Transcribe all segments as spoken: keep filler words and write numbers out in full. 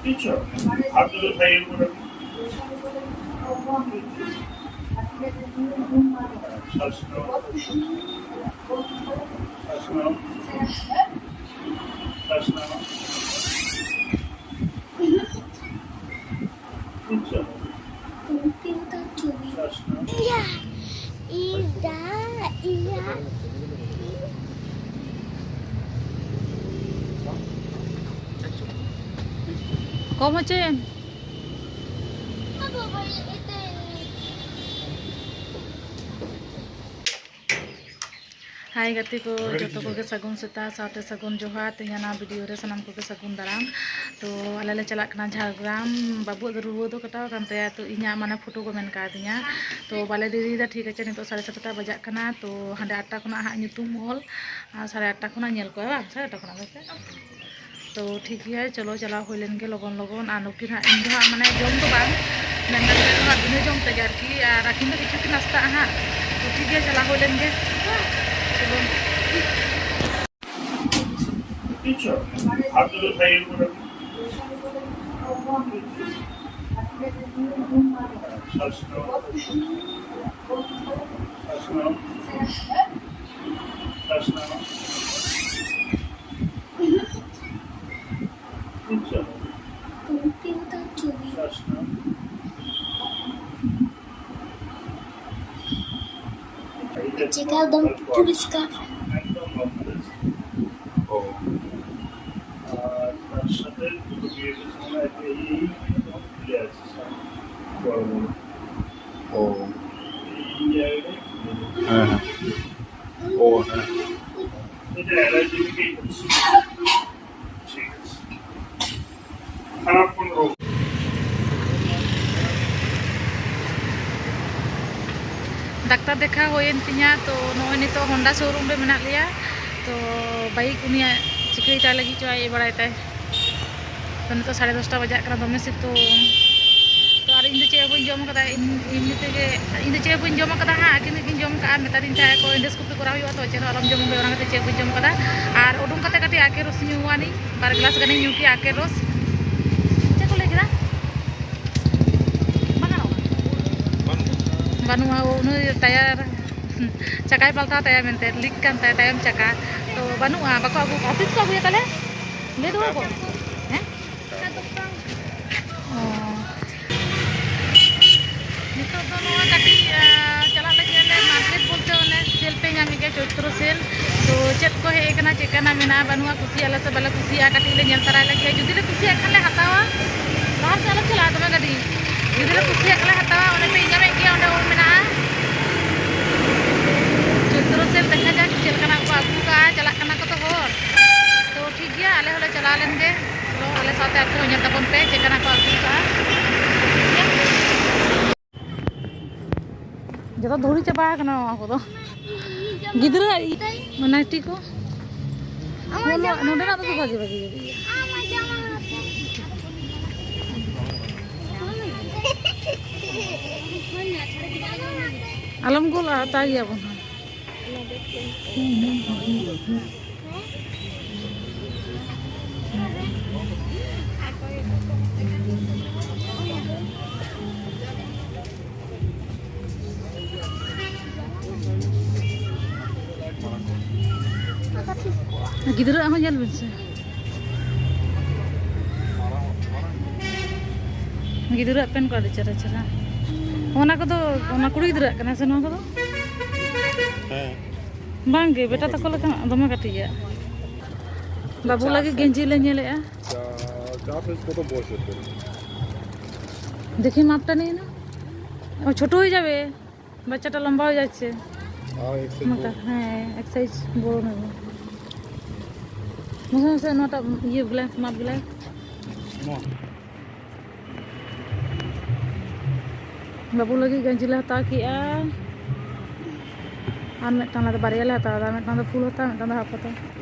বুঝছো? হাত দুটো থাইয়ের উপরে। শ্বাস নাও। শ্বাস নাও। শ্বাস নাও। বুঝছো? শ্বাস নাও। ᱠᱚᱢ ᱦᱚᱪᱚᱭᱮᱢ᱾ ᱦᱟᱭ ᱜᱟᱛᱮ ᱠᱚ, ᱡᱚᱛᱚ ᱠᱚᱜᱮ ᱥᱟᱹᱜᱩᱱ ᱥᱮᱛᱟᱜ, ᱥᱟᱶᱛᱮ ᱥᱟᱹᱜᱩᱱ ᱡᱚᱦᱟᱨ᱾ ᱛᱮᱦᱮᱧᱟᱜ ᱱᱟᱣᱟ ᱵᱷᱤᱰᱤᱭᱳ ᱨᱮ ᱥᱟᱱᱟᱢ ᱠᱚᱜᱮ ᱥᱟᱹᱜᱩᱱ ᱫᱟᱨᱟᱢ᱾ ᱛᱚ ᱟᱞᱮ ᱞᱮ ᱪᱟᱞᱟᱜ ᱠᱟᱱᱟ ᱡᱷᱟᱲᱜᱨᱟᱢ᱾ ᱵᱟᱹᱵᱩᱣᱟᱜ ᱫᱚ ᱨᱩᱣᱟᱹ ᱫᱚ ᱠᱟᱴᱟᱣ ᱟᱠᱟᱱ ᱛᱟᱭᱟ, ᱛᱚ ᱤᱧᱟᱹᱜ ᱢᱟᱱᱮ ᱯᱷᱳᱴᱳ ᱠᱚ ᱢᱮᱱ ᱠᱟᱣᱫᱤᱧᱟ᱾ ᱛᱚ ᱵᱟᱞᱮ ᱫᱮᱨᱤᱭᱮᱫᱟ, ᱴᱷᱤᱠ ᱟᱪᱷᱮ, ᱱᱤᱛᱚᱜ ᱥᱟᱲᱮ ᱥᱟᱛᱴᱟ ᱵᱟᱡᱟᱜ ᱠᱟᱱᱟ᱾ ᱛᱚ ᱦᱟᱸᱰᱮ ᱟᱴᱴᱟ ᱠᱷᱚᱱᱟᱜ ᱦᱟᱸᱜ ᱧᱩᱛᱩᱢ ᱚᱞ, ᱟᱨ ᱥᱟᱲᱮ ᱟᱴᱴᱟ ᱠᱷᱚᱱᱟᱜ ᱧᱮᱞ ᱠᱚᱣᱟ, ᱵᱟᱝ? ᱥᱟᱲᱮ ᱟᱴᱴᱟ ᱠᱷᱚᱱᱟᱜ ᱫᱚ ᱥᱮ? ᱛᱚ ᱴᱷᱤᱠ ᱜᱮᱭᱟ, ᱪᱚᱞᱚ ᱪᱟᱞᱟᱣ ᱦᱩᱭ ᱞᱮᱱ ᱜᱮ ᱞᱚᱜᱚᱱ ᱞᱚᱜᱚᱱ᱾ ᱟᱨ ᱱᱩᱠᱤᱱ ᱦᱟᱸᱜ, ᱤᱧ ᱫᱚ ᱦᱟᱸᱜ ᱢᱟᱱᱮ ᱡᱚᱢ ᱫᱚ ᱵᱟᱝ, ᱢᱮᱱᱠᱷᱟᱱ ᱱᱩᱠᱤᱱ ᱫᱚ ᱦᱟᱸᱜ ᱵᱤᱱᱟᱹ ᱡᱚᱢ ᱛᱮᱜᱮ ᱟᱨᱠᱤ, ᱟᱨ ᱟᱹᱠᱤᱱ ᱫᱚ ᱠᱤᱪᱷᱩ ᱠᱤᱱ ᱱᱟᱥᱛᱟᱜᱼᱟ ᱦᱟᱸᱜ᱾ ᱛᱚ ᱴᱷᱤᱠ ᱜᱮᱭᱟ, ᱪᱟᱞᱟᱣ ᱦᱩᱭ ᱞᱮᱱ ᱜᱮ᱾ ᱪᱚᱞᱚ᱾ বুঝছো? হাত দুটো থাইয়ের উপরে। শ্বাস নাও। শ্বাস নাও। শ্বাস নাও। বুঝছো? শ্বাস নাও। যেটা একদম পরিষ্কার। একদম নর্মাল আছে। ও। আর তার সাথে দুটো বিয়ের সময় একটা এই একদম খুলে আছে, বড় বড়। ও। এই জায়গাটা খুলে আছে। হ্যাঁ, হ্যাঁ। ও, হ্যাঁ। এটা অ্যালার্জি থেকেই হচ্ছে। ঠিক আছে। ᱰᱟᱠᱛᱟᱨ ᱫᱮᱠᱷᱟ ᱦᱩᱭᱮᱱ ᱛᱤᱧᱟ᱾ ᱛᱚ ᱱᱚᱜᱼᱚᱭ ᱱᱤᱛᱚᱜ ᱦᱚᱱᱰᱟ ᱥᱳᱨᱩᱢ ᱨᱮ ᱢᱮᱱᱟᱜ ᱞᱮᱭᱟ᱾ ᱛᱚ ᱵᱟᱭᱤᱠ ᱩᱱᱤᱭᱟᱜ ᱪᱤᱠᱟᱹᱭ ᱛᱟᱭ ᱞᱟᱹᱜᱤᱫ ᱪᱚ, ᱟᱡ ᱮ ᱵᱟᱲᱟᱭ ᱛᱟᱭ᱾ ᱛᱚ ᱱᱤᱛᱚᱜ ᱥᱟᱲᱮ ᱫᱚᱥᱴᱟ ᱵᱟᱡᱟᱜ ᱠᱟᱱᱟ, ᱫᱚᱢᱮ ᱥᱤᱛᱩᱝ᱾ ᱛᱚ ᱤᱧ ᱫᱚ ᱪᱮᱫ ᱦᱚᱸ ᱵᱟᱹᱧ ᱡᱚᱢ ᱠᱟᱫᱟ, ᱮᱢ-, ᱮᱢᱱᱤ ᱛᱮᱜᱮ ᱤᱧ ᱫᱚ ᱪᱮᱫ ᱦᱚᱸ ᱵᱟᱹᱧ ᱡᱚᱢ ᱠᱟᱫᱟ ᱦᱟᱸᱜ, ᱟᱹᱠᱤᱱ ᱜᱮᱠᱤᱱ ᱡᱚᱢ ᱠᱟᱜᱼᱟ᱾ ᱢᱮᱛᱟᱫᱤᱧ ᱛᱟᱦᱮᱸ ᱠᱚ endoscopy ᱠᱚᱨᱟᱣ ᱦᱩᱭᱩᱜᱼᱟ, ᱛᱚ ᱪᱮᱫ ᱦᱚᱸ ᱟᱞᱚᱢ ᱡᱚᱢ ᱜᱮ, ᱚᱱᱟ ᱠᱷᱟᱹᱛᱤᱨ ᱪᱮᱫ ᱵᱟᱹᱧ ᱡᱚᱢ ᱠᱟᱫᱟ᱾ ᱟᱨ ᱩᱰᱩᱝ ᱠᱟᱛᱮ ᱠᱟᱹᱴᱤᱡ ᱟᱠᱮ ᱨᱚᱥ ᱧᱩᱣᱟᱱᱤᱧ, ᱵᱟᱨ ᱜᱞᱟᱥ ᱜᱟᱱᱤᱧ ᱧᱩ ᱠᱮᱜᱼᱟ ᱟᱠᱮ ᱨᱚᱥ᱾ ᱪᱮᱫ ᱠᱚ ᱞᱟᱹᱭ ᱠᱮᱫᱟ? ᱵᱟᱝ ᱜᱟᱱᱚᱜᱼᱟ? ᱵᱟᱹᱱᱩᱜᱼᱟ, ᱩᱱᱤ ᱴᱟᱭᱟᱨ ᱪᱟᱠᱟᱭ ᱯᱟᱞᱴᱟᱣ ᱛᱟᱭᱟ ᱢᱮᱱᱛᱮ, ᱞᱤᱠ ᱠᱟᱱ ᱛᱟᱭᱟ ᱛᱟᱭᱚᱢ ᱪᱟᱠᱟ᱾ ᱛᱚ ᱵᱟᱹᱱᱩᱜᱼᱟ, ᱵᱟᱠᱚ ᱟᱹᱜᱩ ᱠᱟᱜᱼᱟ᱾ ᱛᱤᱥ ᱠᱚ ᱟᱹᱜᱩᱭᱟ ᱛᱟᱦᱞᱮ? ᱞᱟᱹᱭ ᱫᱚ ᱵᱟᱠᱚ? ᱦᱮᱸ? ᱚ᱾ ᱱᱤᱛᱚᱜ ᱫᱚ ᱱᱚᱣᱟ ᱠᱟᱹᱴᱤᱡ, ᱟ, ᱪᱟᱞᱟᱜ ᱞᱟᱹᱜᱤᱫ ᱟᱞᱮ ᱢᱟᱨᱠᱮᱴ ᱵᱚᱞᱛᱮ ᱚᱱᱮ ᱥᱮᱞ ᱯᱮ ᱧᱟᱢᱮᱫ ᱜᱮᱭᱟ, ᱪᱳᱭᱛᱨᱚ ᱥᱮᱞ᱾ ᱛᱚ ᱪᱮᱫ ᱠᱚ ᱦᱮᱡ ᱟᱠᱟᱱᱟ, ᱪᱮᱫ ᱠᱟᱱᱟ ᱢᱮᱱᱟᱜᱼᱟ ᱵᱟᱹᱱᱩᱜᱼᱟ, ᱠᱩᱥᱤᱭᱟᱜ ᱟᱞᱮ ᱥᱮ ᱵᱟᱞᱮ ᱠᱩᱥᱤᱭᱟᱜᱼᱟ, ᱠᱟᱹᱴᱤᱡ ᱞᱮ ᱧᱮᱞ ᱛᱟᱨᱟᱭ ᱞᱟᱹᱜᱤᱫ᱾ ᱡᱩᱫᱤ ᱞᱮ ᱠᱩᱥᱤᱭᱟᱜ ᱠᱷᱟᱱ ᱞᱮ ᱦᱟᱛᱟᱣᱟ᱾ ᱵᱟᱦᱟᱨ ᱥᱮᱫ ᱟᱞᱚᱢ ᱪᱟᱞᱟᱜᱼᱟ, ᱫᱚᱢᱮ ᱜᱟᱹᱰᱤ᱾ ᱡᱩᱫᱤ ᱞᱮ ᱠᱩᱥᱤᱭᱟᱜ ᱠᱷᱟᱱ ᱞᱮ ᱦᱟᱛᱟᱣᱟ᱾ ᱚᱱᱮ ᱯᱮ ᱧᱟᱢᱮᱫ ᱜᱮᱭᱟ, ᱚᱸᱰᱮ ᱚᱞ ᱢᱮᱱᱟᱜᱼᱟ ᱪᱳᱭᱛᱨᱚ ᱥᱮᱞ᱾ ᱫᱮᱠᱷᱟ ᱡᱟᱠ ᱪᱮᱫ ᱞᱮᱠᱟᱱᱟᱜ ᱠᱚ ᱟᱹᱜᱩ ᱠᱟᱜᱼᱟ, ᱪᱟᱞᱟᱜ ᱠᱟᱱᱟ ᱠᱚ ᱛᱚ ᱦᱚᱲ᱾ ᱛᱚ ᱴᱷᱤᱠ ᱜᱮᱭᱟ, ᱟᱞᱮ ᱦᱚᱸᱞᱮ ᱪᱟᱞᱟᱣ ᱞᱮᱱ ᱜᱮ᱾ ᱪᱚᱞᱚ, ᱟᱞᱮ ᱥᱟᱶᱛᱮ ᱟᱯᱮ ᱦᱚᱸ ᱧᱮᱞ ᱛᱟᱵᱚᱱ ᱯᱮ ᱪᱮᱫ ᱠᱟᱱᱟ ᱠᱚ ᱟᱹᱜᱩ ᱠᱟᱜᱼᱟ᱾ ᱡᱚᱛᱚ ᱫᱷᱩᱲᱤ ᱪᱟᱵᱟ ᱟᱠᱟᱱᱟ ᱱᱚᱣᱟ ᱠᱚᱫᱚ᱾ ᱜᱤᱫᱽᱨᱟᱹ ᱱᱟᱭᱴᱤ ᱠᱚ᱾ ᱱᱚᱰᱮᱱᱟᱜ ᱫᱚ ᱵᱷᱟᱜᱮ ᱵᱷᱟᱜᱮ ᱜᱮ᱾ ᱟᱞᱚᱢ ᱜᱳᱞᱟ, ᱦᱟᱛᱟᱣ ᱜᱮᱭᱟ ᱵᱚᱱ ᱦᱟᱸᱜ᱾ ᱜᱤᱫᱽᱨᱟᱹᱣᱟᱜ ᱦᱚᱸ ᱧᱮᱞ ᱵᱤᱱ ᱥᱮ᱾ ᱜᱤᱫᱽᱨᱟᱹᱣᱟᱜ ᱯᱮᱱ ᱠᱚ ᱟᱹᱰᱤ ᱪᱮᱦᱨᱟ ᱪᱮᱦᱨᱟ᱾ ᱚᱱᱟ ᱠᱚᱫᱚ, ᱚᱱᱟ ᱠᱩᱲᱤ ᱜᱤᱫᱽᱨᱟᱹᱣᱟᱜ ᱠᱟᱱᱟ ᱥᱮ ᱱᱚᱣᱟ ᱠᱚᱫᱚ? ᱦᱮᱸ᱾ ᱵᱟᱝ ᱜᱮ, ᱵᱮᱴᱟ ᱛᱟᱠᱚ ᱞᱮᱠᱟᱱᱟᱜ ᱫᱚᱢᱮ ᱠᱟᱹᱴᱤᱡᱟᱜ᱾ ᱵᱟᱹᱵᱩ ᱞᱟᱹᱜᱤᱫ ᱜᱮᱧᱡᱤ ᱞᱮ ᱧᱮᱞᱮᱜᱼᱟ᱾ ᱪᱟ-, ᱪᱟᱨ ᱥᱟᱭᱤᱡ ᱠᱚᱫᱚ ᱵᱚᱭᱮᱥ ᱦᱩᱭᱩᱜ ᱠᱟᱱᱟ᱾ দেখি মাপটা নিয়ে নাও। ও, ছোট হয়ে যাবে, বাচ্চাটা লম্বা হয়ে যাচ্ছে। আর এক সাইজ মোটা, বড়। হ্যাঁ, এক সাইজ বড় নেব। মনে হচ্ছে নটা ইয়ে গ্লাস, মাপ গ্লাস। ᱱᱚᱣᱟ᱾ ᱵᱟᱹᱵᱩ ᱞᱟᱹᱜᱤᱫ ᱜᱮᱧᱡᱤ ᱞᱮ ᱦᱟᱛᱟᱣ ᱠᱮᱜᱼᱟ᱾ ᱟᱨ ᱢᱤᱫᱴᱟᱝ ᱞᱮ, ᱵᱟᱨᱭᱟ ᱞᱮ ᱦᱟᱛᱟᱣ ᱮᱫᱟ᱾ ᱢᱤᱫᱴᱟᱝ ᱫᱚ ᱯᱷᱩᱞ ᱦᱟᱛᱟᱣ, ᱢᱤᱫᱴᱟᱝ ᱫᱚ ᱦᱟᱯ ᱦᱟᱛᱟᱣ᱾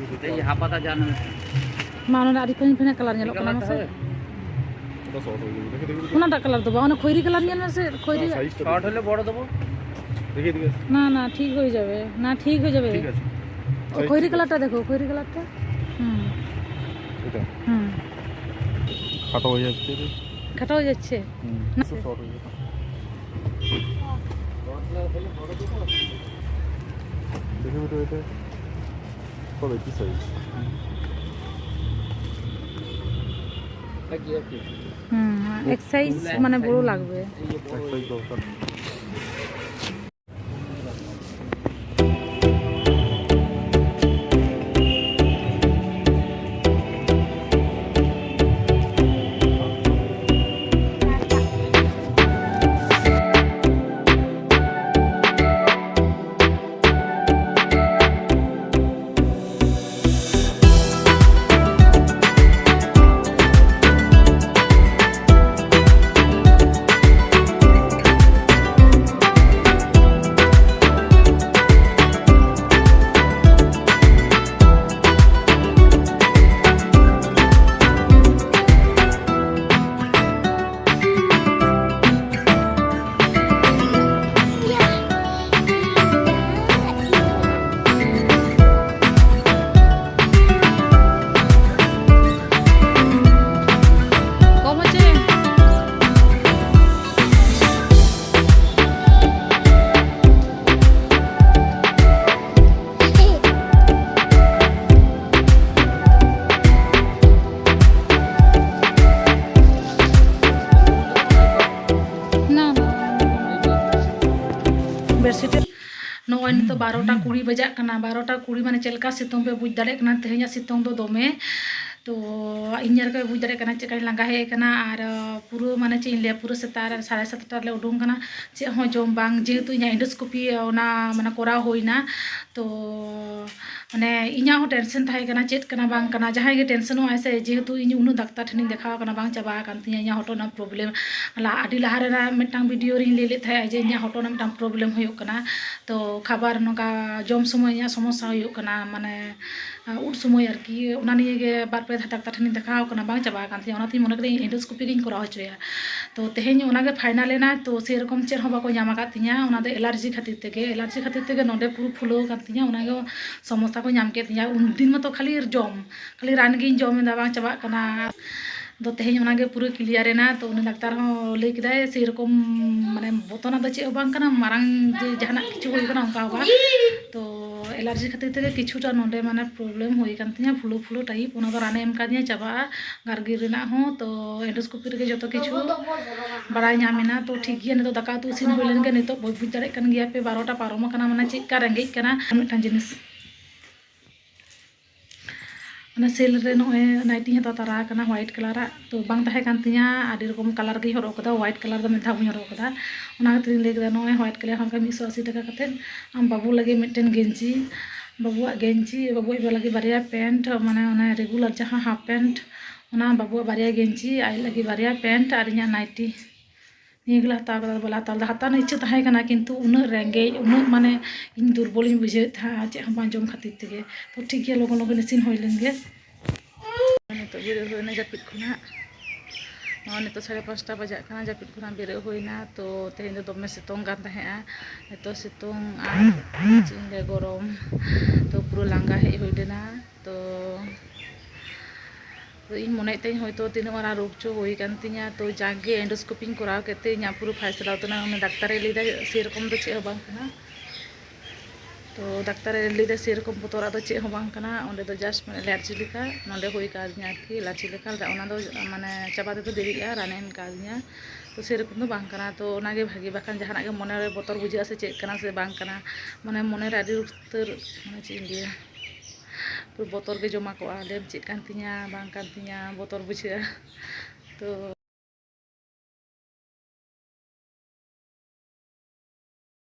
এই হাফ হাতা জানো? ᱢᱟ, ᱚᱱᱟ ᱨᱮ ᱟᱹᱰᱤ ᱯᱷᱤᱱ ᱯᱷᱤᱱᱟᱜ ᱠᱟᱞᱟᱨ ᱧᱮᱞᱚᱜ ᱠᱟᱱᱟ, ᱢᱟᱥᱮ᱾ ওটা শর্ট হয়ে যাবে, দেখে দেখে। কোনটা কালার দেবো? মানে খয়েরি কালার নিয়ে না, সে খয়েরি। সাইজটা শর্ট হলে বড় দেবো। দেখে দেখে। না, না, ঠিক হয়ে যাবে। না, ঠিক হয়ে যাবে। ঠিক আছে। ও, খয়েরি কালারটা দেখো, খয়েরি কালারটা। হুম। এটা। হুম। খাটো হয়ে যাচ্ছে রে। খাটো হয়ে যাচ্ছে? হুম। না। একটু শর্ট হয়ে যাবে। দেখে বেটা এটা। কত কি সাইজ? হুম, এক সাইজ মানে বড় লাগবে। এক সাইজ দরকার। ᱱᱟ᱾ ᱵᱮᱰᱥᱤᱴ᱾ ᱱᱚᱜᱼᱚᱭ ᱱᱤᱛᱚᱜ ᱵᱟᱨᱚᱴᱟ ᱠᱩᱲᱤ ᱵᱟᱡᱟᱜ ᱠᱟᱱᱟ᱾ ᱵᱟᱨᱚᱴᱟ ᱠᱩᱲᱤ ᱢᱟᱱᱮ ᱪᱮᱫ ᱞᱮᱠᱟ ᱥᱤᱛᱩᱝ ᱯᱮ ᱵᱩᱡᱽ ᱫᱟᱲᱮᱭᱟᱜ ᱠᱟᱱᱟ, ᱛᱮᱦᱮᱧᱟᱜ ᱥᱤᱛᱩᱝ ᱫᱚ ᱫᱚᱢᱮ᱾ ᱛᱚ ᱤᱧ ᱧᱮᱞ ᱠᱟᱛᱮ ᱵᱩᱡᱽ ᱫᱟᱲᱮᱭᱟᱜ ᱠᱟᱱᱟ ᱪᱮᱫ ᱞᱮᱠᱟᱧ ᱞᱟᱸᱜᱟ ᱦᱮᱡ ᱟᱠᱟᱱᱟ᱾ ᱟᱨ ᱯᱩᱨᱟᱹ ᱢᱟᱱᱮ ᱪᱮᱫ ᱤᱧ ᱞᱟᱹᱭᱟ, ᱯᱩᱨᱟᱹ ᱥᱮᱛᱟᱜ ᱨᱮ ᱥᱟᱲᱮ ᱥᱟᱛᱴᱟ ᱨᱮᱞᱮ ᱩᱰᱩᱝ ᱠᱟᱱᱟ, ᱪᱮᱫ ᱦᱚᱸ ᱡᱚᱢ ᱵᱟᱝ, ᱡᱮᱦᱮᱛᱩ ᱤᱧᱟᱹᱜ endoscopy ᱚᱱᱟ ᱢᱟᱱᱮ ᱠᱚᱨᱟᱣ ᱦᱩᱭᱱᱟ᱾ ᱛᱚ ᱢᱟᱱᱮ ᱤᱧᱟᱹᱜ ᱦᱚᱸ tension ᱛᱟᱦᱮᱸ ᱠᱟᱱᱟ, ᱪᱮᱫ ᱠᱟᱱᱟ ᱵᱟᱝ ᱠᱟᱱᱟ, ᱡᱟᱦᱟᱸᱭ ᱜᱮ tensionᱚᱜ ᱟᱭ ᱥᱮ, ᱡᱮᱦᱮᱛᱩ ᱤᱧ ᱩᱱᱟᱹᱜ ᱰᱟᱠᱛᱟᱨ ᱴᱷᱮᱱᱤᱧ ᱫᱮᱠᱷᱟᱣ ᱟᱠᱟᱱᱟ, ᱵᱟᱝ ᱪᱟᱵᱟ ᱟᱠᱟᱱ ᱛᱤᱧᱟᱹ ᱤᱧᱟᱹᱜ ᱦᱚᱴᱚᱜ ᱨᱮᱱᱟᱜ problem᱾ ᱞᱟ-, ᱟᱹᱰᱤ ᱞᱟᱦᱟ ᱨᱮᱱᱟᱜ ᱢᱤᱫᱴᱟᱝ video ᱨᱤᱧ ᱞᱟᱹᱭ ᱞᱮᱫ ᱛᱟᱦᱮᱸᱜ ᱡᱮ ᱤᱧᱟᱹᱜ ᱦᱚᱴᱚᱜ ᱨᱮᱱᱟᱜ ᱢᱤᱫᱴᱟᱝ problem ᱦᱩᱭᱩᱜ ᱠᱟᱱᱟ, ᱛᱚ ᱠᱷᱟᱵᱟᱨ ᱱᱚᱝᱠᱟ ᱡᱚᱢ ᱥᱚᱢᱚᱭ ᱤᱧᱟᱹᱜ ᱥᱚᱢᱚᱥᱥᱟ ᱦᱩᱭᱩᱜ ᱠᱟᱱᱟ, ᱢᱟᱱᱮ ᱩᱱ ᱥᱚᱢᱚᱭ ᱟᱨᱠᱤ ᱚᱱᱟ ᱱᱤᱭᱮ ᱜᱮ ᱵᱟᱨ ᱯᱮ ᱫᱷᱟᱣ ᱰᱟᱠᱛᱟᱨ ᱴᱷᱮᱱᱤᱧ ᱫᱮᱠᱷᱟᱣ ᱠᱟᱱᱟ, ᱵᱟᱝ ᱪᱟᱵᱟ ᱟᱠᱟᱱ ᱛᱤᱧᱟᱹ᱾ ᱚᱱᱟᱛᱤᱧ ᱢᱚᱱᱮ ᱠᱮᱫᱟ ᱤᱧ endoscopy ᱜᱤᱧ ᱠᱚᱨᱟᱣ ᱦᱚᱪᱚᱭᱟ᱾ ᱛᱚ ᱛᱮᱦᱮᱧ ᱚᱱᱟᱜᱮ final ᱮᱱᱟ, ᱛᱚ ᱥᱮᱨᱚᱠᱚᱢ ᱪᱮᱫ ᱦᱚᱸ ᱵᱟᱠᱚ ᱧᱟᱢ ᱟᱠᱟᱫ ᱛᱤᱧᱟᱹ᱾ ᱚᱱᱟ ᱫᱚ allergy ᱠᱷᱟᱹᱛᱤᱨ ᱛᱮᱜᱮ, allergy ᱠᱷᱟᱹᱛᱤᱨ ᱛᱮᱜᱮ ᱱᱚᱰᱮ ᱯᱩᱨᱟᱹ ᱯᱷᱩᱞᱟᱹᱣ ᱟᱠᱟᱱ ᱛᱤᱧᱟᱹ, ᱚᱱᱟᱜᱮ ᱥᱚᱢᱚᱥᱥᱟ ᱠᱚ ᱧᱟᱢ ᱠᱮᱫ ᱛᱤᱧᱟᱹ᱾ ᱩᱱᱫᱤᱱ ᱢᱟᱛᱚ ᱠᱷᱟᱹᱞᱤ ᱡᱚᱢ, ᱠᱷᱟᱹᱞᱤ ᱨᱟᱱ ᱜᱤᱧ ᱡᱚᱢ ᱮᱫᱟ, ᱵᱟᱝ ᱪᱟᱵᱟᱜ ᱠᱟᱱᱟ᱾ ᱟᱫᱚ ᱛᱮᱦᱮᱧ ᱚᱱᱟᱜᱮ ᱯᱩᱨᱟᱹ clear ᱮᱱᱟ᱾ ᱛᱚ ᱩᱱᱤ ᱰᱟᱠᱛᱟᱨ ᱦᱚᱸ ᱞᱟᱹᱭ ᱠᱮᱫᱟᱭ ᱥᱮᱨᱚᱠᱚᱢ ᱢᱟᱱᱮ ᱵᱚᱛᱚᱨᱟᱜ ᱫᱚ ᱪᱮᱫ ᱦᱚᱸ ᱵᱟᱝ ᱠᱟᱱᱟ, ᱢᱟᱨᱟᱝ ᱡᱮ ᱡᱟᱦᱟᱱᱟᱜ ᱠᱤᱪᱷᱩ ᱦᱩᱭ ᱠᱟᱱᱟ ᱚᱱᱠᱟ ᱦᱚᱸ ᱵᱟᱝ᱾ ᱛᱚ allergy ᱠᱷᱟᱹᱛᱤᱨ ᱛᱮᱜᱮ ᱠᱤᱪᱷᱩᱴᱟ ᱱᱚᱰᱮ ᱢᱟᱱᱮ problem ᱦᱩᱭ ᱠᱟᱱ ᱛᱤᱧᱟᱹ, ᱯᱷᱩᱞᱟᱹ ᱯᱷᱩᱞᱟᱹ type, ᱚᱱᱟ ᱫᱚ ᱨᱟᱱᱮ ᱮᱢ ᱠᱟᱫᱤᱧᱟ ᱪᱟᱵᱟᱜᱼᱟ ᱜᱟᱨᱜᱤᱞ ᱨᱮᱱᱟᱜ ᱦᱚᱸ᱾ ᱛᱚ endoscopy ᱨᱮᱜᱮ ᱡᱚᱛᱚ ᱠᱤᱪᱷᱩ ᱵᱟᱲᱟᱭ ᱧᱟᱢ ᱮᱱᱟ᱾ ᱛᱚ ᱴᱷᱤᱠ ᱜᱮᱭᱟ, ᱱᱤᱛᱚᱜ ᱫᱟᱠᱟ ᱩᱛᱩ ᱤᱥᱤᱱ ᱦᱩᱭ ᱞᱮᱱ ᱜᱮ, ᱱᱤᱛᱚᱜ ᱵᱩᱡᱽ ᱫᱟᱲᱮᱭᱟᱜ ᱠᱟᱱ ᱜᱮᱭᱟ ᱯᱮ ᱵᱟᱨᱚᱴᱟ ᱯᱟᱨᱚᱢ ᱟᱠᱟᱱᱟ, ᱢᱟᱱᱮ ᱪᱮᱫ ᱞᱮᱠᱟ ᱨᱮᱸᱜᱮᱡ ᱠᱟᱱᱟ᱾ ᱟᱨ ᱢᱤᱫᱴᱟᱝ ᱡᱤᱱᱤᱥ, ᱚᱱᱟ sale ᱨᱮ ᱱᱚᱜᱼᱚᱭ nighty ᱤᱧ ᱦᱟᱛᱟᱣ ᱛᱟᱨᱟ ᱟᱠᱟᱱᱟ white colour ᱟᱜ, ᱛᱚ ᱵᱟᱝ ᱛᱟᱦᱮᱸ ᱠᱟᱱ ᱛᱤᱧᱟᱹ, ᱟᱹᱰᱤ ᱨᱚᱠᱚᱢ colour ᱜᱤᱧ ᱦᱚᱨᱚᱜ ᱠᱟᱫᱟ, white colour ᱫᱚ ᱢᱤᱫ ᱫᱷᱟᱣ ᱵᱟᱹᱧ ᱦᱚᱨᱚᱜ ᱠᱟᱫᱟ᱾ ᱚᱱᱟ ᱠᱷᱟᱹᱛᱤᱨ ᱤᱧ ᱞᱟᱹᱭ ᱠᱮᱫᱟ ᱱᱚᱜᱼᱚᱭ white colour ᱦᱚᱸ ᱢᱤᱫᱥᱚ ᱟᱥᱤ ᱴᱟᱠᱟ ᱠᱟᱛᱮᱫ᱾ ᱟᱢ ᱵᱟᱹᱵᱩ ᱞᱟᱹᱜᱤᱫ ᱢᱤᱫᱴᱮᱱ ᱜᱮᱧᱡᱤ, ᱵᱟᱹᱵᱩᱣᱟᱜ ᱜᱮᱧᱡᱤ, ᱵᱟᱹᱵᱩ ᱟᱭᱳ ᱞᱟᱹᱜᱤᱫ ᱵᱟᱨᱭᱟ pant, ᱢᱟᱱᱮ ᱚᱱᱮ regular ᱡᱟᱦᱟᱸ half pant, ᱚᱱᱟ ᱵᱟᱹᱵᱩᱣᱟᱜ ᱵᱟᱨᱭᱟ ᱜᱮᱧᱡᱤ, ᱟᱡ ᱞᱟᱹᱜᱤᱫ ᱵᱟᱨᱭᱟ pant ᱟᱨ ᱤᱧᱟᱹᱜ nighty᱾ ᱱᱤᱭᱟᱹ ᱜᱮᱞᱮ ᱦᱟᱛᱟᱣ ᱠᱟᱫᱟ, ᱵᱚᱞᱮ ᱦᱟᱛᱟᱣ ᱞᱮᱫᱟ, ᱦᱟᱛᱟᱣ ᱨᱮᱱᱟᱜ ᱤᱪᱪᱷᱟᱹ ᱛᱟᱦᱮᱸ ᱠᱟᱱᱟ, ᱠᱤᱱᱛᱩ ᱩᱱᱟᱹᱜ ᱨᱮᱸᱜᱮᱡ, ᱩᱱᱟᱹᱜ ᱢᱟᱱᱮ ᱤᱧ ᱫᱩᱨᱵᱚᱞᱤᱧ ᱵᱩᱡᱷᱟᱹᱣᱮᱫ ᱛᱟᱦᱮᱸᱫ ᱪᱮᱫ ᱦᱚᱸ ᱵᱟᱝ ᱡᱚᱢ ᱠᱷᱟᱹᱛᱤᱨ ᱛᱮᱜᱮ᱾ ᱛᱚ ᱴᱷᱤᱠ ᱜᱮᱭᱟ, ᱞᱚᱜᱚᱱ ᱞᱚᱜᱚᱱ ᱤᱥᱤᱱ ᱦᱩᱭ ᱞᱮᱱ ᱜᱮ᱾ ᱱᱤᱛᱚᱜ ᱵᱮᱨᱮᱫ ᱦᱩᱭᱱᱟ ᱡᱟᱹᱯᱤᱫ ᱠᱷᱚᱱᱟᱜ, ᱱᱚᱜᱼᱚᱭ ᱱᱤᱛᱚᱜ ᱥᱟᱲᱮ ᱯᱟᱸᱪᱴᱟ ᱵᱟᱡᱟᱜ ᱠᱟᱱᱟ, ᱡᱟᱹᱯᱤᱫ ᱠᱷᱚᱱᱟᱜ ᱵᱮᱨᱮᱫ ᱦᱩᱭᱱᱟ᱾ ᱛᱚ ᱛᱮᱦᱮᱧ ᱫᱚ ᱫᱚᱢᱮ ᱥᱤᱛᱩᱝ ᱠᱟᱱ ᱛᱟᱦᱮᱸᱜᱼᱟ, ᱱᱤᱛᱚᱜ ᱥᱤᱛᱩᱝ ᱟᱨ ᱪᱮᱫ ᱤᱧ ᱞᱟᱹᱭᱟ, ᱜᱚᱨᱚᱢ, ᱛᱚ ᱯᱩᱨᱟᱹ ᱞᱟᱸᱜᱟ ᱦᱮᱡ ᱦᱩᱭ ᱞᱮᱱᱟ᱾ ᱛᱚ ᱛᱚ ᱤᱧ ᱢᱚᱱᱮᱭᱮᱫ ᱛᱟᱦᱮᱸᱧ ᱦᱚᱭᱛᱳ ᱛᱤᱱᱟᱹᱜ ᱢᱟᱨᱟᱝ ᱨᱳᱜᱽ ᱪᱚ ᱦᱩᱭ ᱟᱠᱟᱱ ᱛᱤᱧᱟ, ᱛᱚ ᱡᱟᱜᱮ endoscopyᱧ ᱠᱚᱨᱟᱣ ᱠᱮᱫ ᱛᱮ ᱤᱧᱟᱹᱜ ᱯᱩᱨᱟᱹ ᱯᱷᱟᱭᱥᱟᱞᱟ ᱩᱛᱟᱹᱨ ᱮᱱᱟ᱾ ᱩᱱᱤ ᱰᱟᱠᱛᱟᱨᱮ ᱞᱟᱹᱭᱫᱟ ᱥᱮᱨᱚᱠᱚᱢ ᱫᱚ ᱪᱮᱫ ᱦᱚᱸ ᱵᱟᱝ ᱠᱟᱱᱟ᱾ ᱛᱚ ᱰᱟᱠᱛᱟᱨᱮ ᱞᱟᱹᱭᱫᱟ ᱥᱮᱨᱚᱠᱚᱢ ᱵᱚᱛᱚᱨᱟᱜ ᱫᱚ ᱪᱮᱫ ᱦᱚᱸ ᱵᱟᱝ ᱠᱟᱱᱟ, ᱚᱸᱰᱮ ᱫᱚ just ᱢᱟᱱᱮ allergy ᱞᱮᱠᱟ ᱱᱚᱸᱰᱮ ᱦᱩᱭ ᱠᱟᱣᱫᱤᱧᱟ ᱟᱨᱠᱤ, allergy ᱞᱮᱠᱟ᱾ ᱚᱱᱟ ᱫᱚ ᱢᱟᱱᱮ ᱪᱟᱵᱟ ᱛᱮᱫᱚ ᱫᱮᱨᱤᱜᱼᱟ, ᱨᱟᱱᱮ ᱮᱢ ᱠᱟᱣᱫᱤᱧᱟ, ᱛᱚ ᱥᱮᱨᱚᱠᱚᱢ ᱫᱚ ᱵᱟᱝ ᱠᱟᱱᱟ᱾ ᱛᱚ ᱚᱱᱟᱜᱮ ᱵᱷᱟᱜᱮ, ᱵᱟᱠᱷᱟᱱ ᱡᱟᱦᱟᱱᱟᱜ ᱜᱮ ᱢᱚᱱᱮᱨᱮ ᱵᱚᱛᱚᱨ ᱵᱩᱡᱷᱟᱹᱜᱼᱟ ᱥᱮ ᱪᱮᱫ ᱠᱟᱱᱟ ᱥᱮ ᱵᱟᱝ ᱠᱟᱱᱟ, ᱢᱟᱱᱮ ᱢᱚᱱᱮᱨᱮ ᱟᱹᱰᱤ ᱩᱛᱟᱹᱨ, ᱢᱟᱱᱮ ᱪᱮᱫ ᱤᱧ ᱞᱟᱹᱭᱟ, ᱯᱩᱨᱟᱹ ᱵᱚᱛᱚᱨ ᱜᱮ ᱡᱚᱢᱟ ᱠᱚᱜᱼᱟ, ᱞᱟᱹᱭᱟᱢ ᱪᱮᱫ ᱠᱟᱱ ᱛᱤᱧᱟ ᱵᱟᱝ ᱠᱟᱱ ᱛᱤᱧᱟ, ᱵᱚᱛᱚᱨ ᱵᱩᱡᱷᱟᱹᱜᱼᱟ᱾ ᱛᱚ